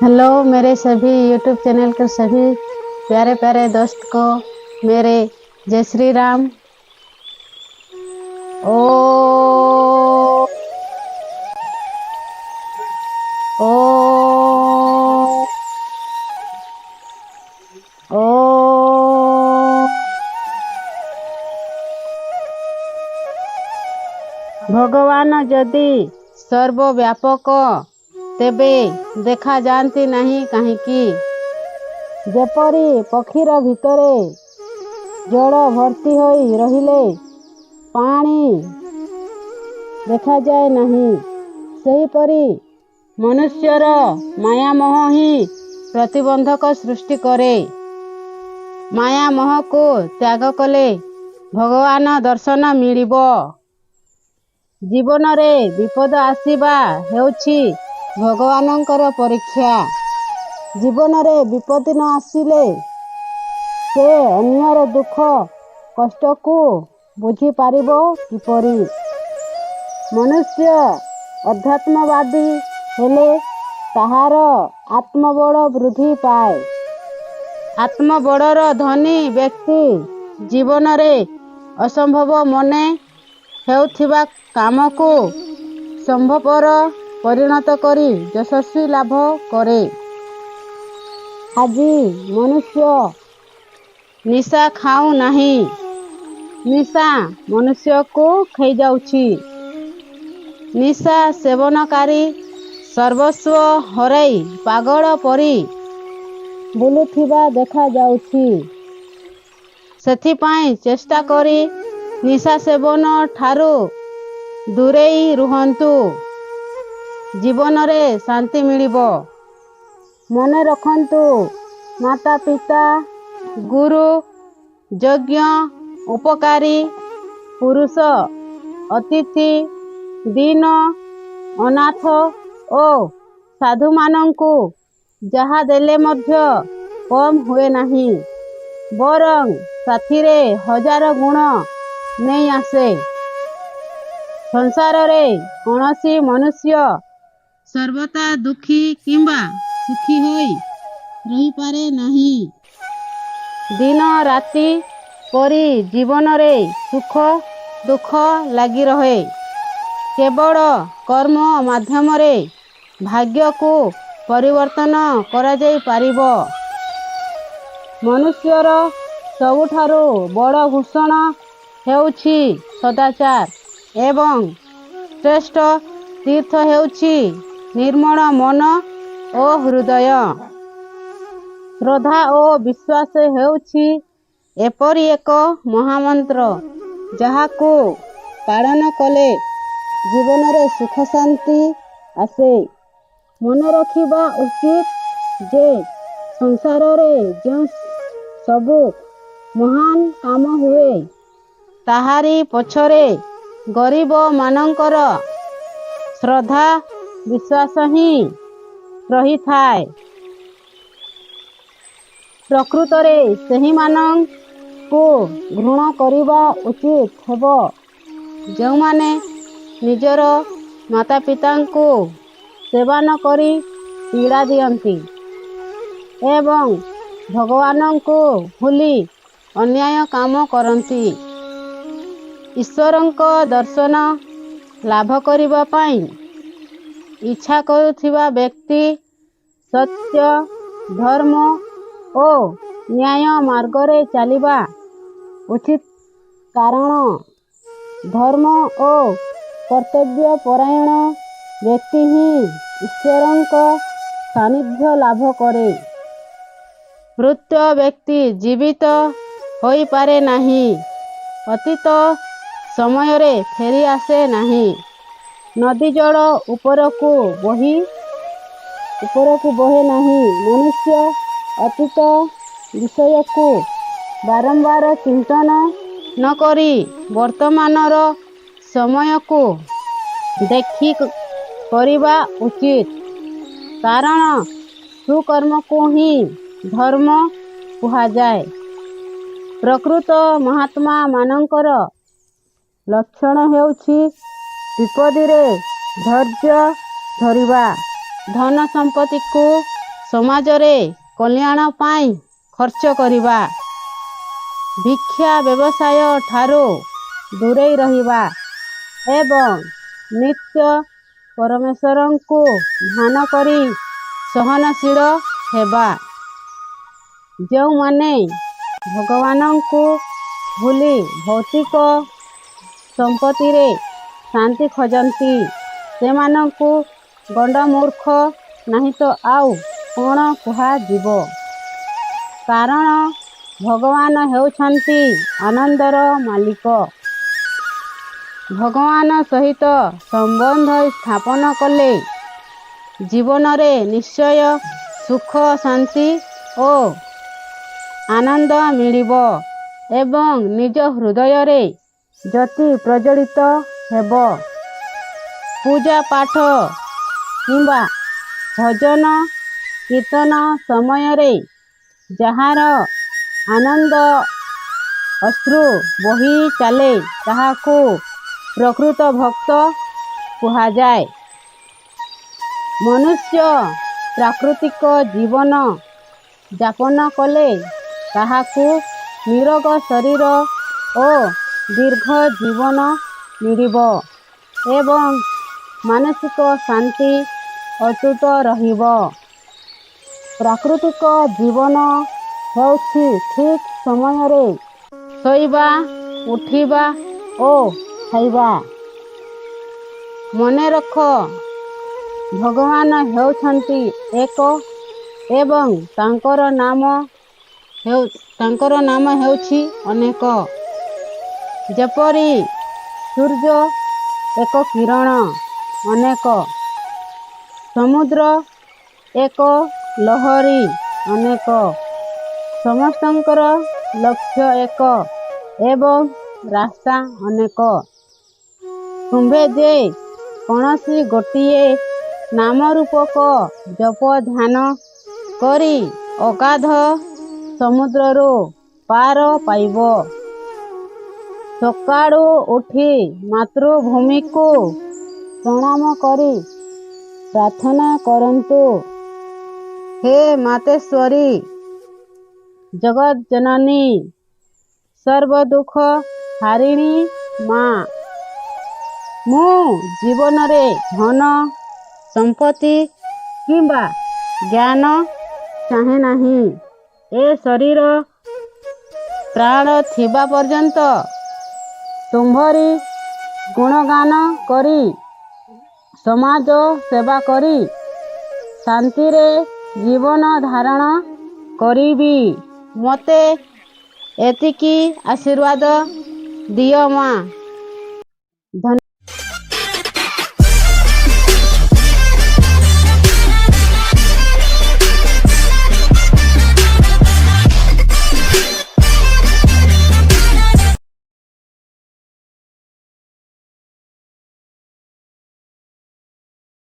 Hello मेरे सभी YouTube channel के सभी प्यारे प्यारे दोस्त को मेरे जय श्री राम। ओ ओ ओ ଭଗବାନ ଯଦି ସର୍ବବ୍ୟାପକ ତେବେ ଦେଖାଯାଆନ୍ତି ନାହିଁ କାହିଁକି? ଯେପରି ପକ୍ଷୀର ଭିତରେ ଜଳ ଭର୍ତ୍ତି ହୋଇ ରହିଲେ ପାଣି ଦେଖାଯାଏ ନାହିଁ, ସେହିପରି ମନୁଷ୍ୟର ମାୟାମୋହ ହିଁ ପ୍ରତିବନ୍ଧକ ସୃଷ୍ଟି କରେ। ମାୟାମୋହକୁ ତ୍ୟାଗ କଲେ ଭଗବାନ ଦର୍ଶନ ମିଳିବ। ଜୀବନରେ ବିପଦ ଆସିବା ହେଉଛି ଭଗବାନଙ୍କର ପରୀକ୍ଷା। ଜୀବନରେ ବିପତ୍ତି ନ ଆସିଲେ ସେ ଅନ୍ୟର ଦୁଃଖ କଷ୍ଟକୁ ବୁଝିପାରିବ କିପରି? ମନୁଷ୍ୟ ଅଧ୍ୟାତ୍ମବାଦୀ ହେଲେ ତାହାର ଆତ୍ମବଳ ବୃଦ୍ଧି ପାଏ। ଆତ୍ମବଳର ଧନୀ ବ୍ୟକ୍ତି ଜୀବନରେ ଅସମ୍ଭବ ମନେ ହେଉଥିବା କାମକୁ ସମ୍ଭବରେ ପରିଣତ କରି ଯଶସ୍ୱୀ ଲାଭ କରେ। ଆଜି ମନୁଷ୍ୟ ନିଶା ଖାଉ ନାହିଁ, ନିଶା ମନୁଷ୍ୟକୁ ଖାଇଯାଉଛି। ନିଶା ସେବନକାରୀ ସର୍ବସ୍ୱ ହରାଇ ପାଗଳ ପରି ବୁଲୁଥିବା ଦେଖାଯାଉଛି। ସେଥିପାଇଁ ଚେଷ୍ଟା କରି ନିଶା ସେବନ ଠାରୁ ଦୂରେଇ ରୁହନ୍ତୁ, ଜୀବନରେ ଶାନ୍ତି ମିଳିବ। ମନେ ରଖନ୍ତୁ, ମାତା ପିତା, ଗୁରୁ, ଯଜ୍ଞ, ଉପକାରୀ ପୁରୁଷ, ଅତିଥି, ଦୀନ, ଅନାଥ ଓ ସାଧୁମାନଙ୍କୁ ଯାହା ଦେଲେ ମଧ୍ୟ କମ୍ ହୁଏ ନାହିଁ, ବରଂ ସାଥିରେ ହଜାର ଗୁଣ ନେଇ ଆସେ। ସଂସାରରେ କୌଣସି ମନୁଷ୍ୟ ସର୍ବଦା ଦୁଃଖୀ କିମ୍ବା ସୁଖୀ ହୋଇ ରହିପାରେ ନାହିଁ। ଦିନ ରାତି ପରି ଜୀବନରେ ସୁଖ ଦୁଃଖ ଲାଗି ରହେ। କେବଳ କର୍ମ ମାଧ୍ୟମରେ ଭାଗ୍ୟକୁ ପରିବର୍ତ୍ତନ କରାଯାଇପାରିବ। ମନୁଷ୍ୟର ସବୁଠାରୁ ବଡ଼ ଭୂଷଣ ହେଉଛି ସଦାଚାର ଏବଂ ଶ୍ରେଷ୍ଠ ତୀର୍ଥ ହେଉଛି ନିର୍ମଳ ମନ ଓ ହୃଦୟ। ଶ୍ରଦ୍ଧା ଓ ବିଶ୍ୱାସ ହେଉଛି ଏପରି ଏକ ମହାମନ୍ତ୍ର, ଯାହାକୁ ପାଳନ କଲେ ଜୀବନରେ ସୁଖ ଶାନ୍ତି ଆସେ। ମନେ ରଖିବା ଉଚିତ ଯେ ସଂସାରରେ ଯେଉଁ ସବୁ ମହାନ କାମ ହୁଏ, ତାହାରି ପଛରେ ଗରିବମାନଙ୍କର ଶ୍ରଦ୍ଧା ବିଶ୍ୱାସ ହିଁ ରହିଥାଏ। ପ୍ରକୃତରେ ସେହିମାନଙ୍କୁ ଘୃଣା କରିବା ଉଚିତ ହେବ, ଯେଉଁମାନେ ନିଜର ମାତାପିତାଙ୍କୁ ସେବା ନ କରି ପୀଡ଼ା ଦିଅନ୍ତି ଏବଂ ଭଗବାନଙ୍କୁ ଭୁଲି ଅନ୍ୟାୟ କାମ କରନ୍ତି। ଈଶ୍ୱରଙ୍କ ଦର୍ଶନ ଲାଭ କରିବା ପାଇଁ ଇଚ୍ଛା କରୁଥିବା ବ୍ୟକ୍ତି ସତ୍ୟ, ଧର୍ମ ଓ ନ୍ୟାୟ ମାର୍ଗରେ ଚାଲିବା ଉଚିତ, କାରଣ ଧର୍ମ ଓ କର୍ତ୍ତବ୍ୟପରାୟଣ ବ୍ୟକ୍ତି ହିଁ ଈଶ୍ୱରଙ୍କ ସାନ୍ନିଧ୍ୟ ଲାଭ କରେ। ମୃତ ବ୍ୟକ୍ତି ଜୀବିତ ହୋଇପାରେ ନାହିଁ, ଅତୀତ ସମୟରେ ଫେରିଆସେ ନାହିଁ। ନଦୀ ଜଳ ଉପରକୁ ବହେ ନାହିଁ। ମନୁଷ୍ୟ ଅତୀତ ବିଷୟକୁ ବାରମ୍ବାର ଚିନ୍ତନ ନ କରି ବର୍ତ୍ତମାନର ସମୟକୁ ଦେଖି କରିବା ଉଚିତ, କାରଣ ସୁକର୍ମକୁ ହିଁ ଧର୍ମ କୁହାଯାଏ। ପ୍ରକୃତ ମହାତ୍ମାମାନଙ୍କର ଲକ୍ଷଣ ହେଉଛି ବିପତ୍ତିରେ ଧୈର୍ଯ୍ୟ ଧରିବା, ଧନ ସମ୍ପତ୍ତିକୁ ସମାଜରେ କଲ୍ୟାଣ ପାଇଁ ଖର୍ଚ୍ଚ କରିବା, ଭିକ୍ଷା ବ୍ୟବସାୟ ଠାରୁ ଦୂରେଇ ରହିବା ଏବଂ ନିତ୍ୟ ପରମେଶ୍ୱରଙ୍କୁ ଧ୍ୟାନ କରି ସହନଶୀଳ ହେବା। ଯେଉଁମାନେ ଭଗବାନଙ୍କୁ ଭୁଲି ଭୌତିକ ସମ୍ପତ୍ତିରେ ଶାନ୍ତି ଖୋଜନ୍ତି, ସେମାନଙ୍କୁ ଗଣ୍ଡମୂର୍ଖ ନାହିଁ ତ ଆଉ କ'ଣ କୁହାଯିବ? କାରଣ ଭଗବାନ ହେଉଛନ୍ତି ଆନନ୍ଦର ମାଲିକ। ଭଗବାନ ସହିତ ସମ୍ବନ୍ଧ ସ୍ଥାପନ କଲେ ଜୀବନରେ ନିଶ୍ଚୟ ସୁଖ, ଶାନ୍ତି ଓ ଆନନ୍ଦ ମିଳିବ ଏବଂ ନିଜ ହୃଦୟରେ ଜ୍ୟୋତି ପ୍ରଜ୍ୱଳିତ ହେବ। ପୂଜା ପାଠ କିମ୍ବା ଭଜନ କୀର୍ତ୍ତନ ସମୟରେ ଯାହାର ଆନନ୍ଦ ଅଶ୍ରୁ ବହି ଚାଲେ, ତାହାକୁ ପ୍ରକୃତ ଭକ୍ତ କୁହାଯାଏ। ମନୁଷ୍ୟ ପ୍ରାକୃତିକ ଜୀବନ ଯାପନ କଲେ ତାହାକୁ ନିରୋଗ ଶରୀର ଓ ଦୀର୍ଘ ଜୀବନ ମିଳିବ ଏବଂ ମାନସିକ ଶାନ୍ତି ଅତୁଟ ରହିବ। ପ୍ରାକୃତିକ ଜୀବନ ହେଉଛି ଠିକ୍ ସମୟରେ ଶୋଇବା, ଉଠିବା ଓ ଖାଇବା। ମନେରଖ, ଭଗବାନ ହେଉଛନ୍ତି ଏକ ଏବଂ ତାଙ୍କର ନାମ ହେଉଛି ଅନେକ। ଯେପରି ସୂର୍ଯ୍ୟ ଏକ କିରଣ ଅନେକ, ସମୁଦ୍ର ଏକ ଲହରୀ ଅନେକ। ସମସ୍ତଙ୍କର ଲକ୍ଷ୍ୟ ଏକ ଏବଂ ରାସ୍ତା ଅନେକ। ତୁମ୍ଭେ ଯେ କୌଣସି ଗୋଟିଏ ନାମରୂପକ ଜପ ଧ୍ୟାନ କରି ଅଗାଧ ସମୁଦ୍ରରୁ ପାର ପାଇବ। ସକାଳୁ ଉଠି ମାତୃଭୂମିକୁ ପ୍ରଣାମ କରି ପ୍ରାର୍ଥନା କରନ୍ତୁ, ହେ ମାତେଶ୍ୱରୀ, ଜଗତଜନନୀ, ସର୍ବଦୁଃଖ ହାରିଣୀ ମା, ମୁଁ ଜୀବନରେ ଧନ, ସମ୍ପତ୍ତି କିମ୍ବା ଜ୍ଞାନ ଚାହେଁ ନାହିଁ। ଏ ଶରୀର ପ୍ରାଣ ଥିବା ପର୍ଯ୍ୟନ୍ତ ତୁମ୍ଭରି ଗୁଣଗାନ କରି, ସମାଜ ସେବା କରି ଶାନ୍ତିରେ ଜୀବନ ଧାରଣ କରିବି। ମୋତେ ଏତିକି ଆଶୀର୍ବାଦ ଦିଅ ମା। ଧନ୍ୟ।